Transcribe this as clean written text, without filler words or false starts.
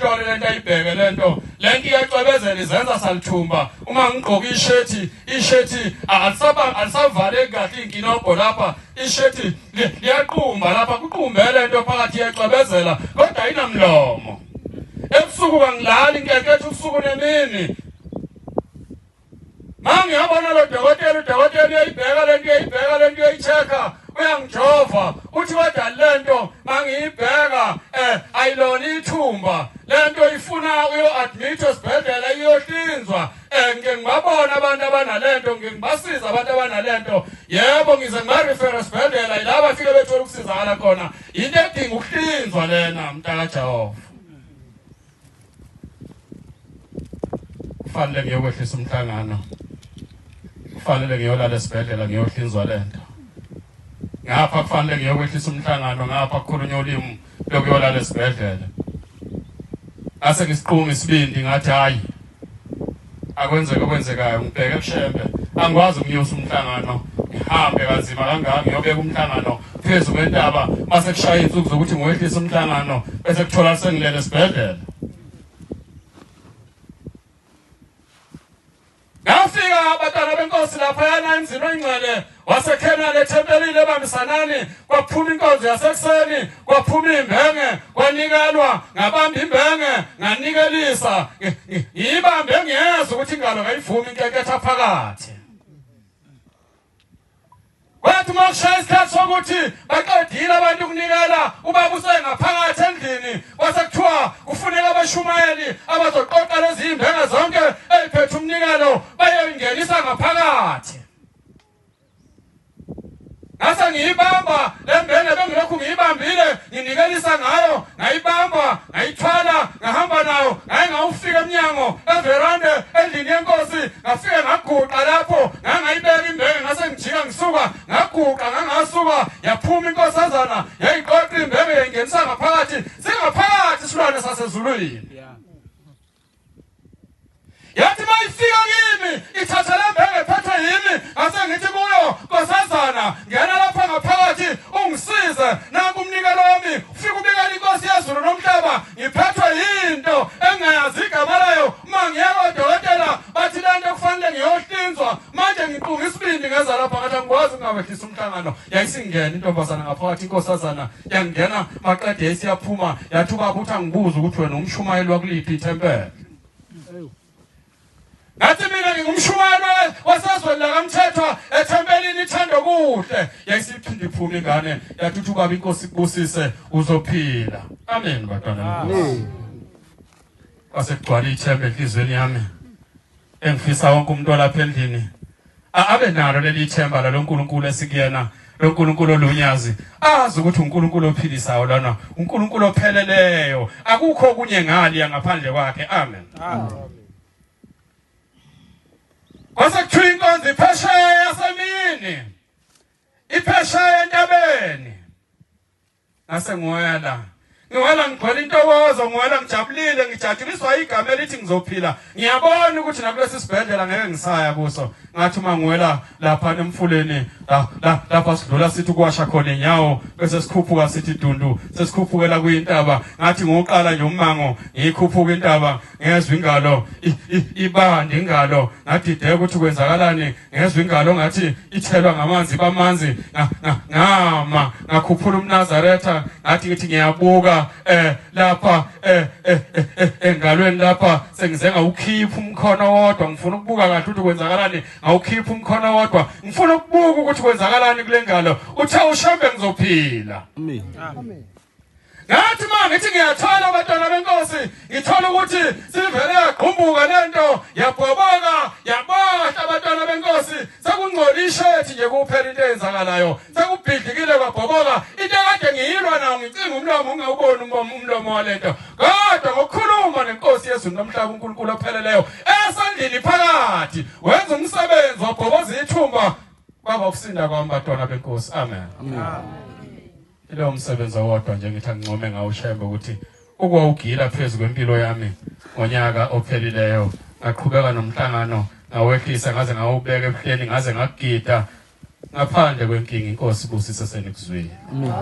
ayihlole lento, ayibheke lento. Lento iyacwebezela, izenza salithumba. Uma ngigqoka ishethi, ishethi alisavaleki kahle inkinobho lapha, ishethi liyaqumba lapha, kuqumbe lento phakathi, iyacwebezela kodwa ayinamlomo. Ebusuku kangilali, nkenketha ubusuku nemini. Mangiyabona lo dokotela, udokotela uyayibheka lento, uyayibheka lento, uyayi-check-a, uyangijova, uthi kodwa lento mangiyibheka ayilona ithumba, lento ifuna uyo-admit esibhedlela, iyohlinzwa. Ngike ngibabona abantu abanalento, ngike ngibasiza abantu abanalento. Yebo, ngize ngibarefere esibhedlela, yilaba bafike bethola ukusizakala khona. Into edinga ukuhlinzwa lena, mntakaJehova. Kufanele ngiyokwehlisa umhlangano, kufanele ngiyolala esibhedlela ngiyohlinzwa lento. Ngapha kufanele ngiyokwehlisa umhlangano, ngapha kukhulunywa ulimi lokuyolala esibhedlela. Ngase ngisiqunga isibindi, ngathi hayi, akwenzeke okwenzekayo, ngibheke kuShembe. Angikwazi ukunyusa umhlangano, ngihambe kanzima kangaka ngiyobeka umhlangano phezu kwentaba, mase kushaya insuku zokuthi ngiwehlise umhlangano, bese kuthola sengilele esibhedlela. Ngafika abantwana benkosi laphayana emzini oyingcwele waseKhenani ethempelini ebambisanani, kwaphuma inkonzo yasekuseni, kwaphuma imbenge, kwanikelwa, ngabamba imbenge, nganikelisa, ngiyibambe ngiyezwa ukuthi ingalo kayivumi, inkenketha phakathi. Kwathi uma kushaya isikhathi sokuthi baqedile abantu ukunikela, ubaba usengaphakathi endlini, kwase kuthiwa kufuneka abashumayeli abazoqoqa lezi zimbenge zonke ey'phethe umnikelo bayoyingenisa ngaphakathi. Ngase ngiyibamba le mbenge bengilokhu ngiyibambile, nginikelisa ngayo, ngayibamba, ngayithwala, ngahamba nayo, ngaye ngawufika emnyango everande endlini yenkosi, ngafike ngaguqa lapho, ngangayibeka imbenge, ngase ngijika ngisuka, ngaguqa, ngangasuka, yaphuma inkosazana, yayiqoqa imbenge yayingenisa ngaphakathi, singaphakathi isilwane sasezulwini. Yathi mayifika kimi ithatha le mbenge ephethwe yimi, ngase ngithi kuyo, nkosazana, ngena lapha ngaphakathi ungisize, nanku umnikelo wami, ufike ubikela inkosi yezulu nomhlaba, ngiphethwe yinto engingayazi igama layo. Uma ngiya kodokotela bathi le nto kufanele ngiyohlinzwa, manje ngiqunga isibindi ngeza lapha, ngathi angikwazi ukungawehlisa umhlangano. Yayisingena intombazana ngaphakathi, inkosazana yangena, maqede yayisiyaphuma, yathi ubaba uthi angibuze ukuthi wena umshumayeli wakuliphi ithempeli. Ngathi mina ngingumshumayeli wasezweni lakaMthethwa ethempelini ithando kuhle. Yayisiphinde iphuma ingane, yathi uthi ubaba inkosi ikubusise uzophila. Amen bantwana benkosi. Kwase kugcwala ithemba enhliziyweni yami, engifisa wonke umuntu olapha endlini abe nalo leli themba lalo nkulunkulu esikuyena, lo nkulunkulu olunyazi, azi ukuthi uNkulunkulu ophilisayo lona, uNkulunkulu opheleleyo, akukho okunye ngaliya ngaphandle kwakhe. Amen. Amen. Kwase kuthiwa inkonzo iphesheya yasemini, iphesheya entabeni. Ngase ngiwela, ngiwela ngigcwele intokozo, ngiwela ngijabulile, ngijatshuliswa igama elithi ngizophila. Ngiyabona ukuthi nakulesi sibhedlela ngeke ngisaya kuso. Ngathi uma ngiwela lapha emfuleni, lapha sidlula sithi ukuwasha khona inyawo, bese sikhuphuka sithi dundu, sesikhuphukela kuyintaba. Ngathi ngoqala nje ummango, ngiyikhuphuka intaba, ngezwe ingalo ibande ingalo, ngadideka ukuthi kwenzakalani. Ngezwe ingalo ngathi ithelwa ngamanzi, bamanzi, ngama ngakhuphula umNazaretha, ngathi ngithi ngiyabuka lapha engalweni lapha sengize ngawukhipha umkhono wodwa, ngifuna ukubuka kahle ukuthi kwenzakalani, ngawukhipha umkhono wodwa, ngifuna ukubuka ukuthi kwenzakalani kule ngalo. Uthe uShembe ngizophila. Amen. Amen. Ngathi ma ngithi ngiyathola abantwana benkosi, ngithola ukuthi sivele yagqumbuka lento, yabhoboka, yabahla abantwana benkosi, sekungcola ishethi nje kuphela into eyenzakalayo, sekubhidlikile kwabhoboka. Into ekade ngiyilwa nayo ngicinga umlomo ungawuboni umlomo walento, kodwa ngokukhuluma nenkosi yezulu nomhlaba, uNkulunkulu opheleleyo esandlini phakathi wenza umsebenzi, wabhoboza ithumba, kwaba ukusinda kwami bantwana benkosi. Amen. Amen. Ilo umsebenzi owodwa nje ngithi angincome ngawo uShembe ukuthi ukwawugila phezu kwempilo yami ngonyaka ophelileyo, ngaqhubeka nomhlangano, ngawehlisa ngaze ngawubeka ebuhleni, ngaze ngagida ngaphandle kwenkinga. Inkosi ibusise senikuzwile. Amen.